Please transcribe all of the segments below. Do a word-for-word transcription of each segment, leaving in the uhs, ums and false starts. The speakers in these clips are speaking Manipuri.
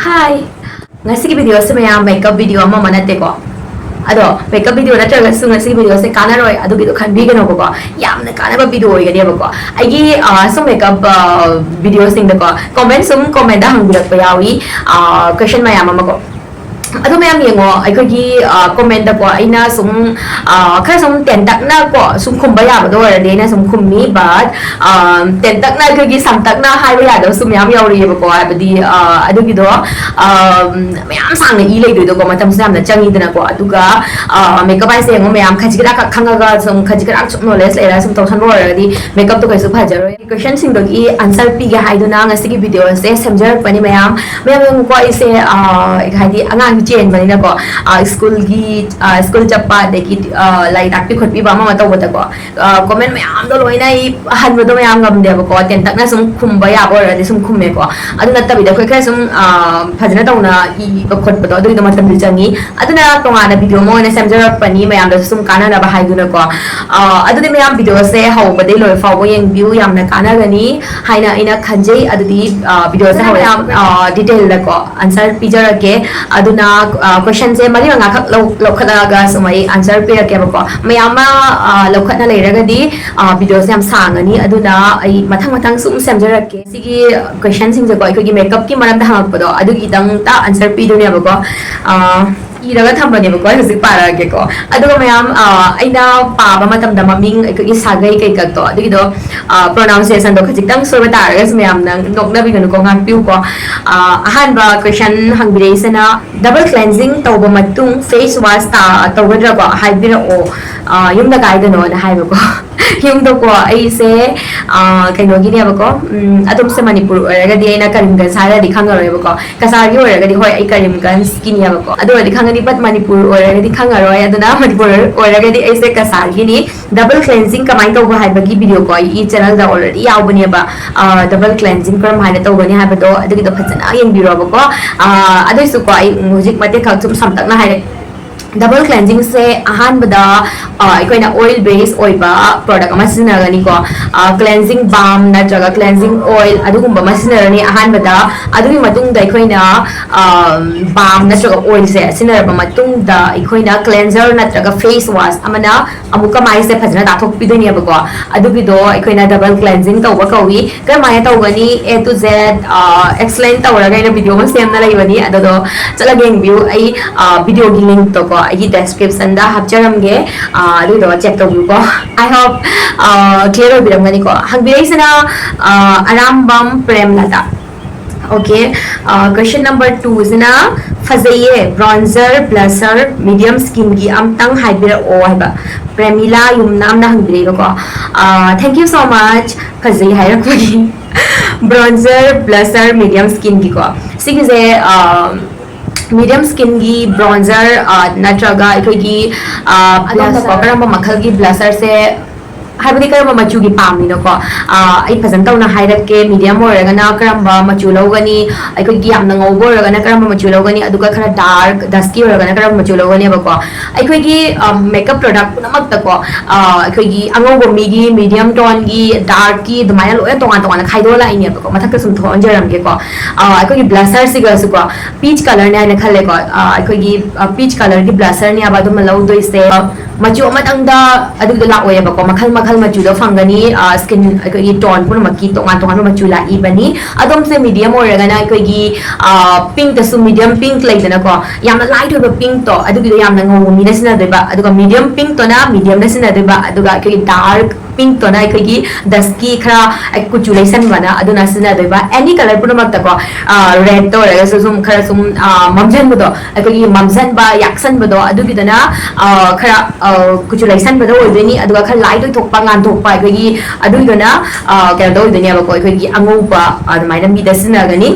Hi! ꯉꯁꯤꯒꯤ video ꯑꯁꯤ ꯃꯌꯥꯝ makeup video ꯑꯃ ꯑꯃ ꯅꯠꯇꯦꯀꯣ꯫ ꯑꯗꯣ makeup video ꯅꯠꯇ꯭ꯔꯒꯁꯨ ꯉꯁꯤꯒꯤ video ꯑꯁꯦ ꯀꯥꯟꯅꯔꯣꯏ ꯑꯗꯨꯒꯤꯗꯣ ꯈꯟꯕꯤꯒꯅꯣꯕꯀꯣ꯫ ꯌꯥꯝꯅ ꯀꯥꯟꯅꯕ video ꯑꯣꯏꯒꯅꯦꯕꯀꯣ꯫ ꯑꯩꯒꯤ, ꯑ, ꯁꯨꯝ makeup, ꯑ, videoꯁꯤꯡꯗꯀꯣ comment ꯁꯨꯝ commentꯗ ꯍꯪꯕꯤꯔꯛꯄ ꯌꯥꯎꯏ, ꯑ, question ꯃꯌꯥꯝ ꯑꯃꯀꯣ꯫ ꯑꯗꯨ ꯃꯌꯥꯝ ꯌꯦꯡꯉꯣ, ꯑꯩꯈꯣꯏꯒꯤ, ꯑ, commentꯗꯀꯣ ꯑꯩꯅ ꯁꯨꯝ, ꯑ, ꯈꯔ ꯁꯨꯝ ꯇꯦꯟꯇꯛꯅ ꯀꯣ ꯁꯨꯝ ꯈꯨꯝꯕ ꯌꯥꯕꯗꯣ ꯑꯣꯏꯔꯗꯤ ꯑꯩꯅ ꯁꯨꯝ ꯈꯨꯝꯃꯤ, but, ꯑ, ꯇꯦꯟꯇꯛꯅ ꯑꯩꯈꯣꯏꯒꯤ ꯁꯝꯇꯛꯅ ꯍꯥꯏꯕ ꯌꯥꯗꯕꯁꯨ ꯃꯌꯥꯝ ꯌꯥꯎꯔꯤꯑꯕꯀꯣ꯫ ꯍꯥꯏꯕꯗꯤ, ꯑ, ꯑꯗꯨꯒꯤꯗꯣ, ꯑ, ꯃꯌꯥꯝ ꯁꯥꯡꯅ ꯏ ꯂꯩꯗꯣꯏꯗꯣꯀꯣ, ꯃꯇꯝꯁꯨ ꯌꯥꯝꯅ ꯆꯪꯉꯤꯗꯅꯀꯣ꯫ ꯑꯗꯨꯒ, ꯑ, makeup ꯍꯥꯏꯁꯦ ꯌꯦꯡꯉꯣ ꯃꯌꯥꯝ, ꯈꯖꯤꯛ ꯈꯔꯥꯛ ꯈꯪꯉꯒ ꯁꯨꯝ ꯈꯖꯤꯛ ꯈꯔꯥꯛ ꯁꯨꯝ knowledge ꯂꯩꯔꯒ ꯁꯨꯝ ꯇꯧꯁꯟꯕ ꯑꯣꯏꯔꯒꯗꯤ makeupꯇꯣ ꯀꯩꯁꯨ ꯐꯖꯔꯣꯏ꯫ Questionꯁꯤꯡꯗꯨꯒꯤ answer ꯄꯤꯒꯦ ꯍꯥꯏꯗꯨꯅ ꯉꯁꯤꯒꯤ videoꯁꯦ ꯁꯦꯝꯖꯔꯛꯄꯅꯤ ꯃꯌꯥꯝ꯫ ꯃꯌꯥꯝ ꯌꯦꯡꯉꯨꯀꯣ, ꯑꯩꯁꯦ, ꯑ, ꯍꯥꯏꯗꯤ ꯑꯉꯥꯡꯁꯨ ꯆꯦꯟꯕꯅꯤꯅꯀꯣ, ꯑ, ꯁ꯭ꯀꯨꯜꯒꯤ, ꯑ, ꯁ꯭ꯀꯨꯜ ꯆꯠꯄ ꯑꯗꯒꯤ, ꯑ, ꯂꯥꯏꯔꯤꯛ ꯇꯥꯛꯄꯤ ꯈꯣꯠꯄꯤꯕ ꯑꯃ ꯑꯃ ꯇꯧꯕꯗꯀꯣ, ꯑ, comment ꯃꯌꯥꯝꯗꯣ ꯂꯣꯏꯅ ꯑꯩ ꯍꯟꯕꯗꯣ ꯃꯌꯥꯝ ꯉꯝꯗꯦꯕꯀꯣ꯫ ꯇꯦꯟꯇꯛꯅ ꯁꯨꯝ ꯈꯨꯝꯕ ꯌꯥꯕ ꯑꯣꯏꯔꯒꯗꯤ ꯁꯨꯝ ꯈꯨꯝꯃꯦꯀꯣ꯫ ꯑꯗꯨ ꯅꯠꯇꯕꯤꯗ ꯑꯩꯈꯣꯏ ꯈꯔ ꯁꯨꯝ, ꯑ, ꯐꯖꯅ ꯇꯧꯅ ꯏꯕ ꯈꯣꯠꯄꯗꯣ ꯑꯗꯨꯒꯤꯗꯣ ꯃꯇꯝꯁꯨ ꯆꯪꯉꯤ꯫ ꯑꯗꯨꯅ ꯇꯣꯉꯥꯟꯅ video ꯑꯃ ꯑꯣꯏꯅ ꯁꯦꯝꯖꯔꯛꯄꯅꯤ, ꯃꯌꯥꯝꯗꯁꯨ ꯁꯨꯝ ꯀꯥꯟꯅꯅꯕ ꯍꯥꯏꯗꯨꯅꯀꯣ꯫ ꯑ, ꯑꯗꯨꯗꯤ ꯃꯌꯥꯝ videoꯁꯦ ꯍꯧꯕꯗꯩ ꯂꯣꯏ ꯐꯥꯎꯕ ꯌꯦꯡꯕꯤꯌꯨ, ꯌꯥꯝꯅ ꯀꯥꯟꯅꯒꯅꯤ ꯍꯥꯏꯅ ꯑꯩꯅ ꯈꯟꯖꯩ꯫ ꯑꯗꯨꯗꯤ, ꯑ, videoꯁꯦ ꯍꯧꯔꯦ꯫ ꯌꯥꯝ, ꯑ, detailꯗꯀꯣ answer ꯄꯤꯖꯔꯛꯀꯦ꯫ ꯑꯗꯨꯅ, ꯑ, questionꯁꯦ ꯃꯔꯤ ꯃꯉꯥꯈꯛ ꯂꯧ-, ꯂꯧꯈꯠꯂꯛꯑꯒ ꯁꯨꯝ ꯑꯩ answer ꯄꯤꯔꯛꯀꯦꯕꯀꯣ꯫ ꯃꯌꯥꯝ ꯑꯃ, ꯑ, ꯂꯧꯈꯠꯅ ꯂꯩꯔꯒꯗꯤ, ꯑ, videoꯁꯦ ꯌꯥꯝ ꯁꯥꯡꯉꯅꯤ꯫ ꯑꯗꯨꯅ ꯑꯩ ꯃꯊꯪ ꯃꯊꯪ ꯁꯨꯝ ꯁꯦꯝꯖꯔꯛꯀꯦ꯫ ꯁꯤꯒꯤ questionꯁꯤꯡꯁꯦꯀꯣ ꯑꯩꯈꯣꯏꯒꯤ makeupꯀꯤ ꯃꯔꯝꯗ ꯍꯪꯉꯛꯄꯗꯣ ꯑꯗꯨꯒꯤꯗꯪꯇ answer ꯄꯤꯗꯣꯏꯅꯦꯕꯀꯣ꯫ ꯑ, ꯏꯔꯒ ꯊꯝꯕꯅꯦꯕꯀꯣ, ꯑꯩ ꯍꯧꯖꯤꯛ ꯄꯥꯔꯛꯑꯒꯦꯀꯣ꯫ ꯑꯗꯨꯒ ꯃꯌꯥꯝ, ꯑ, ꯑꯩꯅ ꯄꯥꯕ ꯃꯇꯝꯗ ꯃꯃꯤꯡ ꯑꯩꯈꯣꯏꯒꯤ ꯁꯥꯒꯩ ꯀꯩꯀꯛꯇꯣ ꯑꯗꯨꯒꯤꯗꯣ, ꯑ, pronunciationꯗꯣ ꯈꯖꯤꯛꯇꯪ ꯁꯣꯏꯕ ꯇꯥꯔꯒꯁꯨ ꯃꯌꯥꯝꯅ ꯅꯣꯛꯅꯕꯤꯒꯅꯨꯀꯣ, ꯉꯥꯛꯄꯤꯌꯨꯀꯣ꯫ ꯑ, ꯑꯍꯥꯟꯕ question ꯍꯪꯕꯤꯔꯛꯏꯁꯤꯅ, double cleansing ꯇꯧꯕ ꯃꯇꯨꯡ face wash ꯇꯥ-, ꯇꯧꯒꯗ꯭ꯔꯥꯀꯣ? ꯍꯥꯏꯕꯤꯔꯛꯑꯣ꯫ ꯑ, ꯌꯨꯝꯗ ꯀꯥꯏꯗꯅꯣꯅ ꯍꯥꯏꯕꯀꯣ꯫ ꯌꯨꯝꯗꯀꯣ ꯑꯩꯁꯦ, ꯑ, ꯀꯩꯅꯣꯒꯤꯅꯦꯕꯀꯣ, ꯎꯝ, ꯑꯗꯣꯝꯁꯦ ꯃꯅꯤꯄꯨꯔ ꯑꯣꯏꯔꯒꯗꯤ ꯑꯩꯅ ꯀꯔꯤꯝꯒꯟꯁ ꯍꯥꯏꯔꯗꯤ ꯈꯪꯉꯔꯣꯏꯕꯀꯣ꯫ ꯀꯁꯥꯔꯒꯤ ꯑꯣꯏꯔꯒꯗꯤ ꯍꯣꯏ ꯑꯩ ꯀꯔꯤꯝꯒꯟꯁꯀꯤꯅꯦꯕꯀꯣ, ꯑꯗꯨ ꯑꯣꯏꯔꯗꯤ ꯈꯪꯒꯅꯤ, but ꯃꯅꯤꯄꯨꯔ ꯑꯣꯏꯔꯒꯗꯤ ꯈꯪꯉꯔꯣꯏ꯫ ꯑꯗꯨꯅ ꯃꯅꯤꯄꯨꯔ ꯑꯣꯏꯔꯒꯗꯤ ꯑꯩꯁꯦ ꯀꯁꯥꯔꯒꯤꯅꯤ꯫ Double cleansing ꯀꯃꯥꯏꯅ ꯇꯧꯕ ꯍꯥꯏꯕꯒꯤ video ꯀꯣ ꯑꯩꯒꯤ channelꯗ already ꯌꯥꯎꯕꯅꯦꯕ꯫ ꯑ, double cleansing ꯀꯔꯝ ꯍꯥꯏꯅ ꯇꯧꯒꯅꯤ ꯍꯥꯏꯕꯗꯣ ꯑꯗꯨꯒꯤꯗꯣ ꯐꯖꯅ ꯌꯦꯡꯕꯤꯔꯣꯕꯀꯣ꯫ ꯑ, ꯑꯗꯨꯏꯁꯨꯀꯣ ꯑꯩ ꯍꯧꯖꯤꯛ ꯃꯇꯦꯛ ꯈꯛ ꯁꯨꯝ ꯁꯝꯇꯛꯅ ꯍꯥꯏꯔꯛ ꯗꯕꯜ ꯀ꯭ꯂꯦꯟꯖꯤꯡꯁꯦ ꯑꯍꯥꯟꯕꯗ ꯑ, ꯑꯩꯈꯣꯏꯅ ꯑꯣꯏꯜ ꯕꯦꯁ ꯑꯣꯏꯕ ꯄ꯭ꯔꯣꯗꯛ ꯑꯃ ꯁꯤꯖꯤꯟꯅꯒꯅꯤꯀꯣ꯫ ꯀ꯭ꯂꯦꯟꯖꯤꯡ ꯕꯥꯝ ꯅꯠꯇ꯭ꯔꯒ ꯀ꯭ꯂꯦꯟꯖꯤꯡ ꯑꯣꯏꯜ ꯑꯗꯨꯒꯨꯝꯕ ꯑꯃ ꯁꯤꯖꯤꯟꯅꯔꯅꯤ ꯑꯍꯥꯟꯕꯗ꯫ ꯑꯗꯨꯒꯤ ꯃꯇꯨꯡꯗ ꯑꯩꯈꯣꯏꯅ ꯕꯥꯝ ꯅꯠꯇ꯭ꯔꯒ ꯑꯣꯏꯜꯁꯦ ꯁꯤꯖꯤꯟꯅꯔꯕ ꯃꯇꯨꯡꯗ ꯑꯩꯈꯣꯏꯅ ꯀ꯭ꯂꯦꯟꯖꯔ ꯅꯠꯇ꯭ꯔꯒ ꯐꯦꯁ ꯋꯥꯁ ꯑꯃꯅ ꯑꯃꯨꯛꯀ ꯃꯥꯏꯁꯦ ꯐꯖꯅ ꯇꯥꯊꯣꯛꯄꯤꯗꯣꯏꯅꯦꯕꯀꯣ꯫ ꯑꯗꯨꯒꯤꯗꯣ ꯑꯩꯈꯣꯏꯅ ꯗꯕꯜ ꯀ꯭ꯂꯦꯟꯖꯤꯡ ꯇꯧꯕ ꯀꯧꯏ꯫ ꯀꯔꯝꯍꯥꯏꯅ ꯇꯧꯒꯅꯤ, A to Z explain ꯇꯧꯔꯒ ꯑꯩꯅ ꯚꯤꯗꯤꯑꯣ ꯑꯃ ꯁꯦꯝꯅ ꯂꯩꯕꯅꯤ꯫ ꯑꯗꯨꯗꯣ ꯆꯠꯂꯒ ꯌꯦꯡꯕꯤꯌꯨ꯫ ꯑꯩ ꯚꯤꯗꯤꯑꯣꯒꯤ ꯂꯤꯡꯛꯇꯣꯀꯣ ꯑꯩꯒꯤ ꯗꯦꯁꯀ꯭ꯔꯤꯞꯁꯟꯗ ꯍꯥꯞꯆꯔꯝꯒꯦ꯫ ꯑꯗꯨꯗꯣ ꯆꯦꯛ ꯇꯧꯕꯤꯌꯨꯀꯣ꯫ I hope clear ꯑꯣꯏꯕꯤꯔꯝꯒꯅꯤꯀꯣ꯫ ꯍꯪꯕꯤꯔꯛꯏꯁꯤꯅ ꯑꯔꯥꯝꯕꯝ ꯄ꯭ꯔꯦꯝꯂꯇꯥ꯫ Okay, question number two ꯁꯤꯅ, ꯐꯖꯩꯌꯦ, bronzer, blusher, medium skinꯒꯤ ꯑꯝꯇꯪ ꯍꯥꯏꯕꯤꯔꯛꯑꯣ ꯍꯥꯏꯕ꯫ ꯄ꯭ꯔꯦꯃꯤꯂꯥ ꯌꯨꯝꯅꯥꯝꯅ ꯍꯪꯕꯤꯔꯛꯏꯕꯀꯣ꯫ Thank you so much, ꯐꯖꯩ ꯍꯥꯏꯔꯛꯄꯒꯤ꯫ Bronzer, blusher, medium skinꯒꯤꯀꯣ꯫ ꯁꯤꯒꯤꯁꯦ medium skinꯒꯤ bronzer ꯅꯠꯇ꯭ꯔꯒ ꯑꯩꯈꯣꯏꯒꯤ ꯑꯗꯣꯝꯅꯀꯣ ꯀꯔꯝꯕ ꯃꯈꯜꯒꯤ blusherꯁꯦ, ꯍꯥꯏꯕꯗꯤ ꯀꯔꯝꯕ ꯃꯆꯨꯒꯤ ꯄꯥꯝꯃꯤꯅꯣꯀꯣ? ꯑꯩ ꯐꯖꯅ ꯇꯧꯅ ꯍꯥꯏꯔꯛꯀꯦ꯫ Medium ꯑꯣꯏꯔꯒꯅ ꯀꯔꯝꯕ ꯃꯆꯨ ꯂꯧꯒꯅꯤ, ꯑꯩꯈꯣꯏꯒꯤ ꯌꯥꯝꯅ ꯉꯧꯕ ꯑꯣꯏꯔꯒꯅ ꯀꯔꯝꯕ ꯃꯆꯨ ꯂꯧꯒꯅꯤ, ꯑꯗꯨꯒ ꯈꯔ dark dusky ꯑꯣꯏꯔꯒꯅ ꯀꯔꯝꯕ ꯃꯆꯨ ꯂꯧꯒꯅꯦꯕꯀꯣ꯫ ꯑꯩꯈꯣꯏꯒꯤ makeup product ꯄꯨꯝꯅꯃꯛꯇꯀꯣ ꯑꯩꯈꯣꯏꯒꯤ ꯑꯉꯧꯕ ꯃꯤꯒꯤ, medium toneꯒꯤ, darkꯀꯤ ꯑꯗꯨꯃꯥꯏꯅ ꯂꯣꯏꯅ ꯇꯣꯉꯥꯟ ꯇꯣꯉꯥꯟꯅ ꯈꯥꯏꯗꯣꯛꯑ ꯂꯥꯛꯏꯅꯦꯕꯀꯣ꯫ ꯃꯊꯛꯇ ꯁꯨꯝ ꯊꯣꯛꯍꯟꯖꯔꯝꯒꯦꯀꯣ꯫ ꯑꯩꯈꯣꯏꯒꯤ blusherꯁꯤꯒꯁꯨꯀꯣ peach colourꯅꯦ ꯍꯥꯏꯅ ꯈꯜꯂꯦꯀꯣ꯫ ꯑꯩꯈꯣꯏꯒꯤ peach colourꯒꯤ blusherꯅꯦꯕ ꯑꯗꯨꯝꯕ ꯂꯧꯗꯣꯏꯁꯦ꯫ ꯃꯆꯨ ꯑꯃꯇꯪꯗ ꯑꯗꯨꯒꯤꯗꯣ ꯂꯥꯛꯑꯣꯏꯌꯦꯕꯀꯣ, ꯃꯈꯜ ꯃꯈꯜ ꯃꯆꯨꯗꯣ ꯐꯪꯒꯅꯤ꯫ Skin ꯑꯩꯈꯣꯏꯒꯤ tone ꯄꯨꯝꯅꯃꯛꯀꯤ ꯇꯣꯉꯥꯟ ꯇꯣꯉꯥꯟꯕ ꯃꯆꯨ ꯂꯥꯛꯏꯕꯅꯤ꯫ ꯑꯗꯣꯝꯁꯦ medium ꯑꯣꯏꯔꯒꯅ ꯑꯩꯈꯣꯏꯒꯤ pinkꯇꯁꯨ, medium pink ꯂꯩꯗꯅꯀꯣ, ꯌꯥꯝꯅ light ꯑꯣꯏꯕ pinkꯇꯣ ꯑꯗꯨꯒꯤꯗꯣ ꯌꯥꯝꯅ ꯉꯧꯕ ꯃꯤꯅ ꯁꯤꯖꯤꯟꯅꯗꯣꯏꯕ, ꯑꯗꯨꯒ medium pinkꯇꯣꯅ mediumꯅ ꯁꯤꯖꯤꯟꯅꯗꯣꯏꯕ, ꯑꯗꯨꯒ ꯑꯩꯈꯣꯏꯒꯤ dark pinkꯇꯣꯅ ꯑꯩꯈꯣꯏꯒꯤ dusky ꯈꯔ ꯀꯨꯆꯨ ꯂꯩꯁꯟꯕꯅ ꯑꯗꯨꯅ ꯁꯤꯖꯤꯟꯅꯗꯣꯏꯕ꯫ Any colour ꯄꯨꯝꯅꯃꯛꯇꯀꯣ, redꯇ ꯑꯣꯏꯔꯒꯁꯨ ꯁꯨꯝ ꯈꯔ ꯁꯨꯝ ꯃꯝꯁꯤꯟꯕꯗꯣ, ꯑꯩꯈꯣꯏꯒꯤ ꯃꯝꯁꯤꯟꯕ ꯌꯥꯛꯁꯟꯕꯗꯣ ꯑꯗꯨꯒꯤꯗꯨꯅ ꯈꯔ ꯀꯨꯆꯨ ꯂꯩꯁꯟꯕꯗ ꯑꯣꯏꯗꯣꯏꯅꯤ꯫ ꯑꯗꯨꯒ ꯈꯔ light ꯑꯣꯏꯊꯣꯛꯄ ꯉꯥꯟꯊꯣꯛꯄ ꯑꯩꯈꯣꯏꯒꯤ ꯑꯗꯨꯒꯤꯗꯨꯅ ꯀꯩꯅꯣꯗ ꯑꯣꯏꯗꯣꯏꯅꯦꯕꯀꯣ, ꯑꯩꯈꯣꯏꯒꯤ ꯑꯉꯧꯕ ꯑꯗꯨꯃꯥꯏꯅ ꯃꯤꯗ ꯁꯤꯖꯤꯟꯅꯒꯅꯤ꯫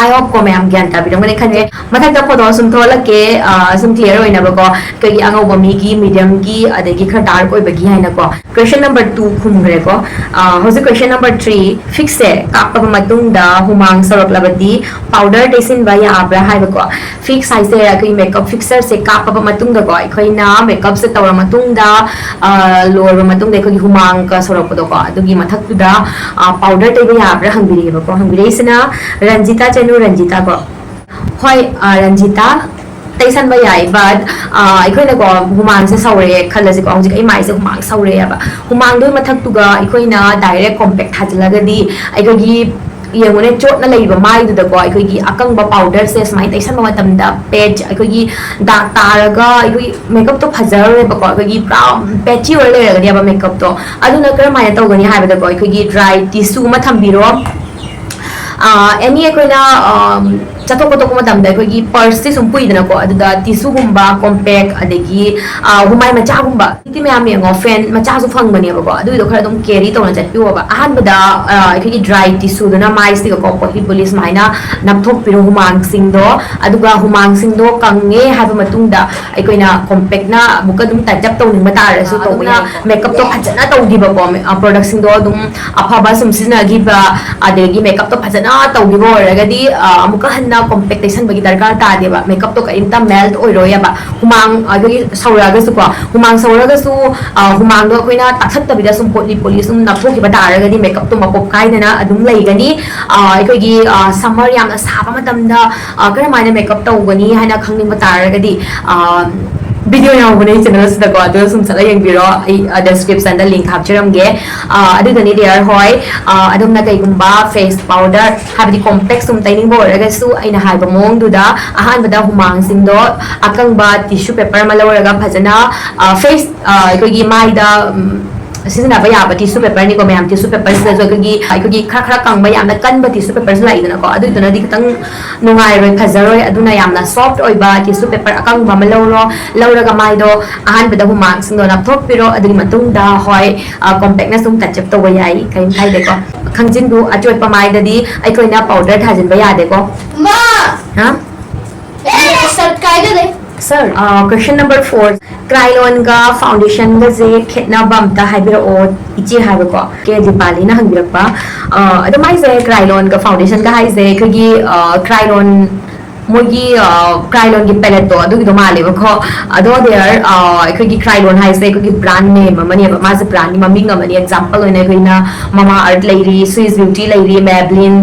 I hope ꯀꯣ ꯃꯌꯥꯝ ꯒ꯭ꯌꯥꯟ ꯇꯥꯕꯤꯔꯝꯒꯅꯤ ꯈꯟꯖꯩ꯫ ꯃꯊꯛꯇ photo ꯁꯨꯝ ꯊꯣꯛꯍꯜꯂꯛꯀꯦ, ꯑ, ꯁꯨꯝ clear ꯑꯣꯏꯅꯕꯀꯣ, ꯑꯩꯈꯣꯏꯒꯤ ꯑꯉꯧꯕ ꯃꯤꯒꯤ, mediumꯒꯤ, ꯑꯗꯒꯤ ꯈꯔ dark ꯑꯣꯏꯕꯒꯤ ꯍꯥꯏꯅꯀꯣ꯫ Question number two ꯈꯨꯝꯈ꯭ꯔꯦꯀꯣ꯫ ꯑ, ꯍꯧꯖꯤꯛ question number three, fixꯁꯦ ꯀꯥꯞꯄꯕ ꯃꯇꯨꯡꯗ ꯍꯨꯃꯥꯡ ꯁꯧꯔꯛꯂꯕꯗꯤ powder ꯇꯩꯁꯤꯟꯕ ꯌꯥꯕ꯭ꯔꯥ ꯍꯥꯏꯕꯀꯣ꯫ Fix ꯍꯥꯏꯁꯦ ꯑꯩꯈꯣꯏꯒꯤ makeup fixerꯁꯦ ꯀꯥꯞꯄꯕ ꯃꯇꯨꯡꯗꯀꯣ, ꯑꯩꯈꯣꯏꯅ makeupꯁꯦ ꯇꯧꯔ ꯃꯇꯨꯡꯗ, ꯑ, ꯂꯣꯏꯔꯕ ꯃꯇꯨꯡꯗ ꯑꯩꯈꯣꯏꯒꯤ ꯍꯨꯃꯥꯡꯒ ꯁꯧꯔꯛꯄꯗꯣꯀꯣ, ꯑꯗꯨꯒꯤ ꯃꯊꯛꯇꯨꯗ, ꯑ, powder ꯇꯩꯕ ꯌꯥꯕ꯭ꯔꯥ ꯍꯪꯕꯤꯔꯛꯑꯦꯕꯀꯣ꯫ ꯍꯪꯕꯤꯔꯛꯏꯁꯤꯅ ꯔꯟꯖꯤꯇꯥ ꯆꯅꯨ, ꯔꯟꯖꯤꯇꯥ ꯀꯣ꯫ ꯍꯣꯏ, ꯑ, ꯔꯟꯖꯤꯇꯥ, ꯇꯩꯁꯟꯕ ꯌꯥꯏ, but, ꯑ, ꯑꯩꯈꯣꯏꯅꯀꯣ ꯍꯨꯃꯥꯡꯁꯦ ꯁꯧꯔꯛꯑꯦ ꯈꯜꯂꯁꯤꯀꯣ, ꯍꯧꯖꯤꯛ ꯑꯩ ꯃꯥꯏꯁꯦ ꯍꯨꯃꯥꯡ ꯁꯧꯔꯛꯑꯦꯕ꯫ ꯍꯨꯃꯥꯡꯗꯨꯒꯤ ꯃꯊꯛꯇꯨꯒ ꯑꯩꯈꯣꯏꯅ direct compact ꯊꯥꯖꯤꯜꯂꯒꯗꯤ ꯑꯩꯈꯣꯏꯒꯤ, ꯌꯦꯡꯉꯨꯅꯦ, ꯆꯣꯠꯅ ꯂꯩꯕ ꯃꯥꯏꯗꯨꯗꯀꯣ ꯑꯩꯈꯣꯏꯒꯤ ꯑꯀꯪꯕ powderꯁꯦ ꯁꯨꯃꯥꯏꯅ ꯇꯩꯁꯟꯕ ꯃꯇꯝꯗ patch, ꯑꯩꯈꯣꯏꯒꯤ ꯗꯥꯛ ꯇꯥꯔꯒ ꯑꯩꯈꯣꯏꯒꯤ makeupꯇꯣ ꯐꯖꯔꯔꯣꯏꯕꯀꯣ, ꯑꯩꯈꯣꯏꯒꯤ ꯄꯨꯔꯥ patchy ꯑꯣꯏꯔ ꯂꯩꯔꯒꯅꯦꯕ makeupꯇꯣ꯫ ꯑꯗꯨꯅ ꯀꯔꯝꯍꯥꯏꯅ ꯇꯧꯒꯅꯤ ꯍꯥꯏꯕꯗꯀꯣ, ꯑꯩꯈꯣꯏꯒꯤ dry tissue ꯑꯃ ꯊꯝꯕꯤꯔꯣ꯫ ꯑ, any ꯑꯩꯈꯣꯏꯅ, ꯑꯝ, ꯆꯠꯊꯣꯛ ꯈꯣꯠꯇꯣꯛꯄ ꯃꯇꯝꯗ ꯑꯩꯈꯣꯏꯒꯤ purseꯁꯦ ꯁꯨꯝ ꯄꯨꯏꯗꯅꯀꯣ, ꯑꯗꯨꯗ tissueꯒꯨꯝꯕ, compact, ꯑꯗꯒꯤ, ꯑ, ꯍꯨꯃꯥꯏ ꯃꯆꯥꯒꯨꯝꯕ, ꯍꯧꯖꯤꯛꯇꯤ ꯃꯌꯥꯝ ꯌꯦꯡꯉꯣ, fan ꯃꯆꯥꯁꯨ ꯐꯪꯕꯅꯦꯕꯀꯣ, ꯑꯗꯨꯒꯤꯗꯣ ꯈꯔ ꯑꯗꯨꯝ carry ꯇꯧꯅ ꯆꯠꯄꯤꯌꯣꯕ꯫ ꯑꯍꯥꯟꯕꯗ, ꯑ, ꯑꯩꯈꯣꯏꯒꯤ dry tissueꯗꯨꯅ ꯃꯥꯏꯁꯤꯒꯀꯣ ꯄꯣꯂꯤ ꯄꯣꯂꯤ ꯁꯨꯃꯥꯏꯅ ꯅꯞꯊꯣꯛꯄꯤꯔꯣ ꯍꯨꯃꯥꯡꯁꯤꯡꯗꯣ, ꯑꯗꯨꯒ ꯍꯨꯃꯥꯡꯁꯤꯡꯗꯣ ꯀꯪꯉꯦ ꯍꯥꯏꯕ ꯃꯇꯨꯡꯗ ꯑꯩꯈꯣꯏꯅ compactꯅ ꯑꯃꯨꯛꯀ ꯑꯗꯨꯝ touch up ꯇꯧꯅꯤꯡꯕ ꯇꯥꯔꯁꯨ ꯑꯗꯨꯅ ꯇꯧꯕ ꯌꯥꯏꯀꯣ꯫ Makeupꯇꯣ ꯐꯖꯅ ꯇꯧꯈꯤꯕꯀꯣ, ꯑ, productꯁꯤꯡꯗꯣ ꯑꯗꯨꯝ ꯑꯐꯕ ꯁꯨꯝ ꯁꯤꯖꯤꯟꯅꯈꯤꯕ, ꯑꯗꯒꯤ makeupꯇꯣ ꯐꯖꯅ ꯇꯧꯈꯤꯕ ꯑꯣꯏꯔꯒꯗꯤ, ꯑ, ꯑꯃꯨꯛꯀ ꯍꯟꯅ compact ꯇꯩꯁꯟꯕꯒꯤ ꯗꯔꯀꯥꯔ ꯇꯥꯗꯦꯕ꯫ Makeupꯇꯣ ꯀꯔꯤꯝꯇ melt ꯑꯣꯏꯔꯣꯏꯑꯕ꯫ ꯍꯨꯃꯥꯡ ꯑꯩꯈꯣꯏꯒꯤ ꯁꯧꯔꯛꯑꯒꯁꯨꯀꯣ, ꯍꯨꯃꯥꯡ ꯁꯧꯔꯒꯁꯨ, ꯑ, ꯍꯨꯃꯥꯡꯗꯣ ꯑꯩꯈꯣꯏꯅ ꯇꯥꯊꯠꯇꯕꯤꯗ ꯁꯨꯝ ꯄꯣꯠꯂꯤ ꯄꯣꯠꯂꯤ ꯁꯨꯝ ꯅꯞꯊꯣꯛꯈꯤꯕ ꯇꯥꯔꯒꯗꯤ makeupꯇꯣ ꯃꯄꯣꯞ ꯀꯥꯏꯗꯅ ꯑꯗꯨꯝ ꯂꯩꯒꯅꯤ꯫ ꯑ, ꯑꯩꯈꯣꯏꯒꯤ, ꯑ, summer ꯌꯥꯝꯅ ꯁꯥꯕ ꯃꯇꯝꯗ, ꯑ, ꯀꯔꯝꯍꯥꯏꯅ makeup ꯇꯧꯒꯅꯤ ꯍꯥꯏꯅ ꯈꯪꯅꯤꯡꯕ ꯇꯥꯔꯒꯗꯤ, ꯑ, video ꯌꯥꯎꯕꯅꯦ channelꯁꯤꯗꯀꯣ, ꯑꯗꯨ ꯁꯨꯝ ꯆꯠꯂ ꯌꯦꯡꯕꯤꯔꯣ꯫ ꯑꯩ, ꯑ, descriptionꯗ link ꯍꯥꯞꯆꯔꯝꯒꯦ꯫ ꯑ, ꯑꯗꯨꯗꯅꯤ dear ꯍꯣꯏ, ꯑ, ꯑꯗꯣꯝꯅ ꯀꯩꯒꯨꯝꯕ face powder ꯍꯥꯏꯕꯗꯤ compact ꯁꯨꯝ ꯇꯩꯅꯤꯡꯕ ꯑꯣꯏꯔꯒꯁꯨ ꯑꯩꯅ ꯍꯥꯏꯕ ꯃꯑꯣꯡꯗꯨꯗ ꯑꯍꯥꯟꯕꯗ ꯍꯨꯃꯥꯡꯁꯤꯡꯗꯣ ꯑꯀꯪꯕ tissue paper ꯑꯃ ꯂꯧꯔꯒ ꯐꯖꯅ, ꯑ, face, ꯑ, ꯑꯩꯈꯣꯏꯒꯤ ꯃꯥꯏꯗ, ꯎꯝ, ꯁꯤꯖꯤꯟꯅꯕ ꯌꯥꯕ ꯇꯤꯁꯨ ꯄꯦꯄꯔꯅꯤꯀꯣ ꯃꯌꯥꯝ꯫ ꯇꯤꯁꯨ ꯄꯦꯄꯔꯁꯤꯗꯁꯨ ꯑꯩꯈꯣꯏꯒꯤ ꯑꯩꯈꯣꯏꯒꯤ ꯈꯔ ꯈꯔ ꯀꯪꯕ, ꯌꯥꯝꯅ ꯀꯟꯕ ꯇꯤꯁꯨ ꯄꯦꯄꯔꯁꯨ ꯂꯥꯛꯏꯗꯅꯀꯣ, ꯑꯗꯨꯏꯗꯨꯅꯗꯤ ꯈꯤꯇꯪ ꯅꯨꯡꯉꯥꯏꯔꯣꯏ, ꯐꯖꯔꯣꯏ꯫ ꯑꯗꯨꯅ ꯌꯥꯝꯅ ꯁꯣꯐ꯭ꯠ ꯑꯣꯏꯕ ꯇꯤꯁꯨ ꯄꯦꯄꯔ ꯑꯀꯪꯕ ꯑꯃ ꯂꯧꯔꯣ꯫ ꯂꯧꯔꯒ ꯃꯥꯏꯗꯣ ꯑꯍꯥꯟꯕꯗ ꯍꯨꯃꯥꯡꯁꯤꯡꯗꯣ ꯅꯞꯊꯣꯛꯄꯤꯔꯣ꯫ ꯑꯗꯨꯒꯤ ꯃꯇꯨꯡꯗ, ꯍꯣꯏ, ꯀꯣꯝꯄꯦꯛꯅ ꯁꯨꯝ ꯇꯆ ꯑꯞ ꯇꯧꯕ ꯌꯥꯏ, ꯀꯔꯤꯝ ꯀꯥꯏꯗꯦꯀꯣ꯫ ꯈꯪꯖꯤꯟꯗꯨ, ꯑꯆꯣꯠꯄ ꯃꯥꯏꯗꯗꯤ ꯑꯩꯈꯣꯏꯅ ꯄꯥꯎꯗꯔ ꯊꯥꯖꯤꯟꯕ ꯌꯥꯗꯦꯀꯣ꯫ ꯃꯥ! ꯍꯥ? ꯑꯦ, ꯁꯠ ꯀꯥꯏꯗ ꯂꯩ? ꯁꯔ, ꯀ꯭ꯋꯦꯁꯟ ꯅꯝꯕꯔ ꯐꯣꯔ, ꯀ꯭ꯔꯥꯏꯂꯣꯟꯒ ꯐꯥꯎꯟꯗꯦꯁꯟꯒꯁꯦ ꯈꯦꯠꯅꯕ ꯑꯝꯇ ꯍꯥꯏꯕꯤꯔꯛꯑꯣ ꯏꯆꯦ ꯍꯥꯏꯕꯀꯣ, ꯀꯦ ꯗꯤꯄꯥꯂꯤꯅ ꯍꯪꯕꯤꯔꯛꯄ꯫ ꯑ, ꯑꯗꯣ ꯃꯥꯏꯁꯦ ꯀ꯭ꯔꯥꯏꯂꯣꯟꯒ ꯐꯥꯎꯟꯗꯦꯁꯟꯒ ꯍꯥꯏꯁꯦ ꯑꯩꯈꯣꯏꯒꯤ, ꯑ, ꯀ꯭ꯔꯥꯏꯂꯣꯟ, ꯃꯣꯏꯒꯤ, ꯑ, ꯀ꯭ꯔꯥꯏꯂꯣꯟꯒꯤ ꯄꯦꯂꯦꯠꯇꯣ ꯑꯗꯨꯒꯤꯗꯣ ꯃꯥꯜꯂꯦꯕꯀꯣ꯫ ꯑꯗꯣ ꯗꯦꯌꯔ, ꯑ, ꯑꯩꯈꯣꯏꯒꯤ ꯀ꯭ꯔꯥꯏꯂꯣꯟ ꯍꯥꯏꯁꯦ ꯑꯩꯈꯣꯏꯒꯤ ꯕ꯭ꯔꯥꯟ ꯅꯦꯝ ꯑꯃꯅꯦꯕ, ꯃꯥꯁꯦ ꯕ꯭ꯔꯥꯟꯒꯤ ꯃꯃꯤꯡ ꯑꯃꯅꯤ꯫ ꯑꯦꯛꯖꯥꯝꯄꯜ ꯑꯣꯏꯅ ꯑꯩꯈꯣꯏꯅ ꯃꯃꯥ ꯑꯔꯠ ꯂꯩꯔꯤ, ꯁ꯭ꯋꯤꯁ ꯕ꯭ꯌꯨꯇꯤ ꯂꯩꯔꯤ, ꯃꯦꯕ꯭ꯂꯤꯟ,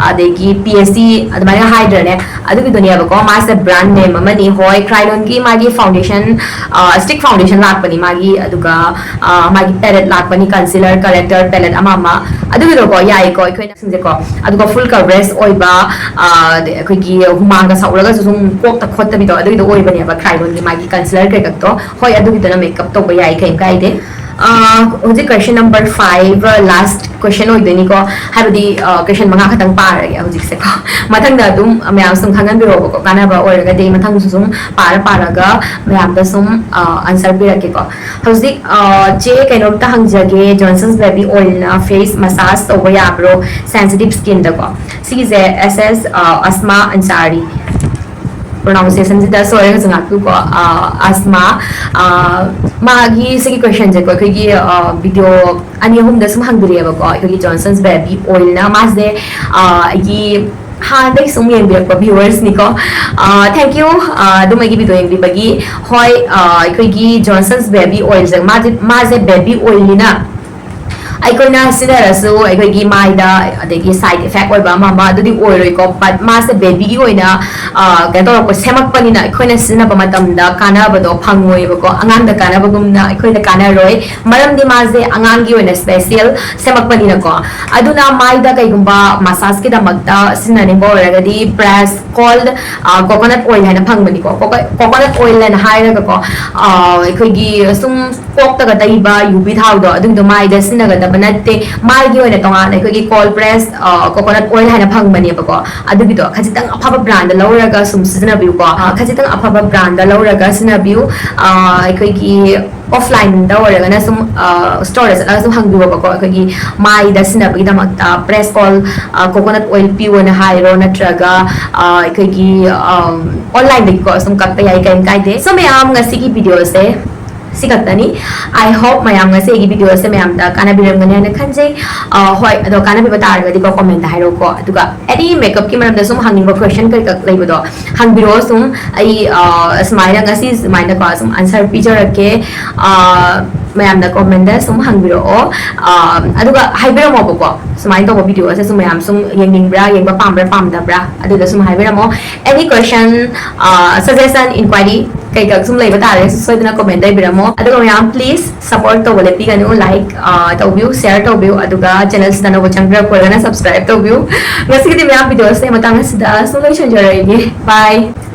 ꯑꯗꯒꯤ ꯄꯤ ꯑꯦꯁ ꯁꯤ ꯑꯗꯨꯃꯥꯏꯅ ꯍꯥꯏꯗ꯭ꯔꯅꯦ꯫ ꯑꯗꯨꯒꯤꯗꯨꯅꯦꯕꯀꯣ, ꯃꯥꯁꯦ ꯕ꯭ꯔꯥꯟ ꯅꯦꯝ ꯑꯃꯅꯤ꯫ ꯍꯣꯏ, ꯀ꯭ꯔꯥꯏꯂꯣꯟꯒꯤ ꯃꯥꯒꯤ ꯐꯥꯎꯟꯗꯦꯁꯟ, ꯑ, ꯁ꯭ꯇꯤꯛ ꯐꯥꯎꯟꯗꯦꯁꯟ ꯂꯥꯛꯄꯅꯤ ꯃꯥꯒꯤ, ꯑꯗꯨꯒ, ꯑ, ꯃꯥꯒꯤ ꯄꯦꯂꯦꯠ ꯂꯥꯛꯄꯅꯤ, ꯀꯟꯁꯤꯂꯔ, ꯀꯔꯦꯛꯇꯔ ꯄꯦꯂꯦꯠ ꯑꯃ ꯑꯃ꯫ ꯑꯗꯨꯒꯤꯗꯣꯀꯣ, ꯌꯥꯏꯀꯣ, ꯑꯩꯈꯣꯏꯅ ꯁꯤꯡꯁꯦꯀꯣ꯫ ꯑꯗꯨꯒ ꯐꯨꯜ ꯀꯕꯔꯦꯖ ꯑꯣꯏꯕ, ꯑ, ꯑꯗꯩ ꯑꯩꯈꯣꯏꯒꯤ ꯍꯨꯃꯥꯡꯒ ꯁꯧꯔꯒꯁꯨ ꯁꯨꯝ ꯀꯣꯛꯇ ꯈꯣꯠꯇꯕꯤꯗꯣ, ꯑꯗꯨꯒꯤꯗꯣ ꯑꯣꯏꯕꯅꯦꯕ ꯀ꯭ꯔꯥꯏꯂꯣꯟꯒꯤ ꯃꯥꯒꯤ ꯀꯟꯁꯤꯂꯔ ꯀꯩꯀꯛꯇꯣ꯫ ꯍꯣꯏ, ꯑꯗꯨꯒꯤꯗꯨꯅ ꯃꯦꯀꯞ ꯇꯧꯕ ꯌꯥꯏ, ꯀꯩꯝ ꯀꯥꯏꯗꯦ꯫ ꯑ, ꯍꯧꯖꯤꯛ ꯀ꯭ꯋꯦꯁꯟ ꯅꯝꯕꯔ ꯐꯥꯏꯚ, ꯂꯥꯁ ꯀ꯭ꯋꯦꯁꯟ ꯑꯣꯏꯗꯣꯏꯅꯤꯀꯣ, ꯍꯥꯏꯕꯗꯤ, ꯑ, ꯀ꯭ꯋꯦꯁꯟ ꯃꯉꯥ ꯈꯛꯇꯪ ꯄꯥꯔꯒꯦ ꯍꯧꯖꯤꯛꯁꯦꯀꯣ꯫ ꯃꯊꯪꯗ ꯑꯗꯨꯝ ꯃꯌꯥꯝ ꯁꯨꯝ ꯈꯪꯍꯟꯕꯤꯔꯛꯑꯣꯕꯀꯣ, ꯀꯥꯟꯅꯕ ꯑꯣꯏꯔꯒꯗꯤ ꯃꯊꯪꯁꯨ ꯁꯨꯝ ꯄꯥꯔ ꯄꯥꯔꯒ ꯃꯌꯥꯝꯗ ꯁꯨꯝ, ꯑ, ꯑꯟꯁꯔ ꯄꯤꯔꯛꯀꯦꯀꯣ꯫ ꯍꯧꯖꯤꯛ, ꯑ, ꯆꯦ, ꯀꯩꯅꯣꯝꯇ ꯍꯪꯖꯒꯦ, ꯖꯣꯟꯁꯟꯁ ꯕꯦꯕꯤ ꯑꯣꯏꯜꯅ ꯐꯦꯁ ꯃꯁꯥꯖ ꯇꯧꯕ ꯌꯥꯕ꯭ꯔꯣ ꯁꯦꯟꯁꯤꯇꯤꯞ ꯁ꯭ꯀꯤꯟꯗꯀꯣ? ꯁꯤꯒꯤꯁꯦ ꯑꯦꯁ ꯑꯦꯁ, ꯑ, ꯑꯁꯃꯥ ꯑꯟꯁꯥꯔꯤ꯫ ꯄ꯭ꯔꯣꯅꯥꯎꯟꯁꯤꯌꯦꯁꯟꯁꯤꯗ ꯁꯣꯏꯔꯒꯁꯨ ꯉꯥꯛꯄꯤꯌꯨꯀꯣ꯫ ꯑ, ꯑꯁꯃꯥ, ꯑ, ꯃꯥꯒꯤ ꯁꯤꯒꯤ ꯀ꯭ꯋꯦꯁꯟꯁꯦꯀꯣ, ꯑꯩꯈꯣꯏꯒꯤ, ꯑ, ꯚꯤꯗꯤꯑꯣ ꯑꯅꯤ ꯑꯍꯨꯝꯗ ꯁꯨꯝ ꯍꯪꯕꯤꯔꯛꯑꯦꯕꯀꯣ, ꯑꯩꯈꯣꯏꯒꯤ ꯖꯣꯟꯁꯟꯁ ꯕꯦꯕꯤ ꯑꯣꯏꯜꯅ꯫ ꯃꯥꯁꯦ, ꯑ, ꯑꯩꯒꯤ ꯍꯥꯟꯅꯗꯒꯤ ꯁꯨꯝ ꯌꯦꯡꯕꯤꯔꯛꯄ ꯚ꯭ꯌꯨꯋꯔꯁꯅꯤꯀꯣ꯫ ꯑ, thank you, ꯑ, ꯑꯗꯨꯝ ꯑꯩꯒꯤ ꯚꯤꯗꯤꯑꯣ ꯌꯦꯡꯕꯤꯕꯒꯤ꯫ ꯍꯣꯏ, ꯑ, ꯑꯩꯈꯣꯏꯒꯤ ꯖꯣꯟꯁꯟꯁ ꯕꯦꯕꯤ ꯑꯣꯏꯜꯁꯦ, ꯃꯥꯁꯦ, ꯃꯥꯁꯦ ꯕꯦꯕꯤ ꯑꯣꯏꯜꯅꯤꯅ ꯑꯩꯈꯣꯏꯅ ꯁꯤꯖꯤꯟꯅꯔꯁꯨ ꯑꯩꯈꯣꯏꯒꯤ ꯃꯥꯏꯗ ꯑꯗꯒꯤ ꯁꯥꯏꯠ ꯏꯐꯦꯛ ꯑꯣꯏꯕ ꯑꯃ ꯑꯃ ꯑꯗꯨꯗꯤ ꯑꯣꯏꯔꯣꯏꯀꯣ, ꯕꯠ ꯃꯥꯁꯦ ꯕꯦꯕꯤꯒꯤ ꯑꯣꯏꯅ ꯑ, ꯀꯩꯅꯣ ꯇꯧꯔꯛꯄ, ꯁꯦꯝꯃꯛꯄꯅꯤꯅ ꯑꯩꯈꯣꯏꯅ ꯁꯤꯖꯤꯟꯅꯕ ꯃꯇꯝꯗ ꯀꯥꯟꯅꯕꯗꯣ ꯐꯪꯉꯣꯏꯕꯀꯣ, ꯑꯉꯥꯡꯗ ꯀꯥꯟꯅꯕꯒꯨꯝꯅ ꯑꯩꯈꯣꯏꯗ ꯀꯥꯟꯅꯔꯣꯏ, ꯃꯔꯝꯗꯤ ꯃꯥꯁꯦ ꯑꯉꯥꯡꯒꯤ ꯑꯣꯏꯅ ꯁ꯭ꯄꯦꯁꯤꯌꯦꯜ ꯁꯦꯝꯃꯛꯄꯅꯤꯅꯀꯣ꯫ ꯑꯗꯨꯅ ꯃꯥꯏꯗ ꯀꯩꯒꯨꯝꯕ ꯃꯁꯥꯖꯀꯤꯗꯃꯛꯇ ꯁꯤꯖꯤꯟꯅꯅꯤꯡꯕ ꯑꯣꯏꯔꯒꯗꯤ ꯕ꯭ꯔꯦꯁ ꯀꯣꯜ ꯀꯣꯀꯣꯅꯠ ꯑꯣꯏꯜ ꯍꯥꯏꯅ ꯐꯪꯕꯅꯤꯀꯣ꯫ ꯀꯣꯀꯣꯅꯠ ꯑꯣꯏꯜ ꯍꯥꯏꯅ ꯍꯥꯏꯔꯒꯀꯣ, ꯑ, ꯑꯩꯈꯣꯏꯒꯤ ꯁꯨꯝ ꯀꯣꯛꯇꯒ ꯇꯩꯕ ꯌꯨꯕꯤ ꯊꯥꯎꯗꯣ, ꯑꯗꯨꯒꯤꯗꯣ ꯃꯥꯏꯗ ꯁꯤꯖꯤꯟꯅꯒꯗꯕ ꯅꯠꯇꯦ꯫ ꯃꯥꯏꯒꯤ ꯑꯣꯏꯅ ꯇꯣꯉꯥꯟꯅ ꯑꯩꯈꯣꯏꯒꯤ ꯀꯣꯜ ꯄ꯭ꯔꯦꯁ ꯀꯣꯀꯣꯅꯠ ꯑꯣꯏꯜ ꯍꯥꯏꯅ ꯐꯪꯕꯅꯦꯕꯀꯣ꯫ ꯑꯗꯨꯒꯤꯗꯣ ꯈꯖꯤꯛꯇꯪ ꯑꯐꯕ ꯕ꯭ꯔꯥꯟꯗ ꯂꯧꯔꯒ ꯁꯨꯝ ꯁꯤꯖꯤꯟꯅꯕꯤꯌꯨꯀꯣ꯫ ꯑ, ꯈꯖꯤꯛꯇꯪ ꯑꯐꯕ ꯕ꯭ꯔꯥꯟꯗ ꯂꯧꯔꯒ ꯁꯤꯖꯤꯟꯅꯕꯤꯌꯨ꯫ ꯑ, ꯑꯩꯈꯣꯏꯒꯤ ꯑꯣꯐꯂꯥꯏꯟꯗ ꯑꯣꯏꯔꯒꯅ ꯁꯨꯝ ꯁ꯭ꯇꯣꯔꯗ ꯆꯠꯂꯒ ꯁꯨꯝ ꯍꯪꯕꯤꯌꯣꯕꯀꯣ, ꯑꯩꯈꯣꯏꯒꯤ ꯃꯥꯏꯗ ꯁꯤꯖꯤꯟꯅꯕꯒꯤꯗꯃꯛꯇ ꯕ꯭ꯔꯦꯁ ꯀꯣꯜ ꯀꯣꯀꯣꯅꯠ ꯑꯣꯏꯜ ꯄꯤꯌꯣꯅ ꯍꯥꯏꯔꯣ, ꯅꯠꯇ꯭ꯔꯒ ꯑ, ꯑꯩꯈꯣꯏꯒꯤ ꯑꯣꯟꯂꯥꯏꯟꯗꯒꯤꯀꯣ ꯁꯨꯝ ꯀꯛꯄ ꯌꯥꯏ, ꯀꯔꯤꯝ ꯀꯥꯏꯗꯦ꯫ ꯁꯣ ꯃꯌꯥꯝ, ꯉꯁꯤꯒꯤ ꯚꯤꯗꯤꯑꯣꯁꯦ ꯁꯤ ꯈꯛꯇꯅꯤ꯫ I hope ꯃꯌꯥꯝ ꯉꯁꯤ ꯑꯩꯒꯤ ꯚꯤꯗꯤꯑꯣꯁꯦ ꯃꯌꯥꯝꯗ ꯀꯥꯟꯅꯕꯤꯔꯝꯒꯅꯤ ꯍꯥꯏꯅ ꯈꯟꯖꯩ꯫ ꯑ, ꯍꯣꯏ, ꯑꯗꯣ ꯀꯥꯟꯅꯕꯤꯕ ꯇꯥꯔꯒꯗꯤꯀꯣ ꯀꯣꯃꯦꯟꯗ ꯍꯥꯏꯔꯛꯎꯀꯣ꯫ ꯑꯗꯨꯒ ꯑꯦꯅꯤ ꯃꯦꯀꯞꯀꯤ ꯃꯔꯝꯗ ꯁꯨꯝ ꯍꯪꯅꯤꯡꯕ ꯀ꯭ꯋꯦꯁꯟ ꯀꯩꯀꯥ ꯂꯩꯕꯗꯣ ꯍꯪꯕꯤꯔꯛꯑꯣ꯫ ꯁꯨꯝ ꯑꯩ, ꯑ, ꯁꯨꯃꯥꯏꯅ ꯉꯁꯤ ꯁꯨꯃꯥꯏꯅꯀꯣ ꯁꯨꯝ ꯑꯟꯁꯔ ꯄꯤꯖꯔꯛꯀꯦ꯫ ꯑ, ꯃꯌꯥꯝꯅ ꯀꯣꯃꯦꯟꯗ ꯁꯨꯝ ꯍꯪꯕꯤꯔꯛꯑꯣ꯫ ꯑ, ꯑꯗꯨꯒ ꯍꯥꯏꯕꯤꯔꯝꯃꯣꯕꯀꯣ, ꯁꯨꯃꯥꯏꯅ ꯇꯧꯕ ꯚꯤꯗꯤꯑꯣꯁꯦ ꯁꯨꯝ ꯃꯌꯥꯝ ꯁꯨꯝ ꯌꯦꯡꯅꯤꯡꯕ꯭ꯔꯥ, ꯌꯦꯡꯕ ꯄꯥꯝꯕ꯭ꯔꯥ ꯄꯥꯝꯗꯕ꯭ꯔꯥ, ꯑꯗꯨꯗ ꯁꯨꯝ ꯍꯥꯏꯕꯤꯔꯝꯃꯣ꯫ Any question, ꯑ, suggestion, inquiry ꯀꯩꯀꯥ ꯁꯨꯝ ꯂꯩꯕ ꯇꯥꯔꯒꯁꯨ ꯁꯣꯏꯗꯅ ꯀꯣꯃꯦꯟ ꯇꯧꯕꯤꯔꯝꯃꯣ꯫ ꯑꯗꯨꯒ ꯃꯌꯥꯝ, please support ꯇꯧꯕ ꯂꯦꯞꯄꯤꯒꯅꯨ꯫ Like, ꯑ, ꯇꯧꯕꯤꯌꯨ, share ꯇꯧꯕꯤꯌꯨ, ꯑꯗꯨꯒ ꯆꯦꯅꯦꯜꯁꯤꯗ ꯑꯅꯧꯕ ꯆꯪꯕꯤꯔꯛꯄ ꯑꯣꯏꯔꯒꯅ subscribe ꯇꯧꯕꯤꯌꯨ꯫ ꯉꯁꯤꯒꯤꯗꯤ ꯃꯌꯥꯝ ꯚꯤꯗꯤꯑꯣꯁꯦ ꯃꯇꯥꯡ ꯑꯁꯤꯗ ꯁꯨꯝ ꯂꯣꯏꯁꯤꯟꯖꯔꯛꯏꯒꯦ꯫ Bye꯫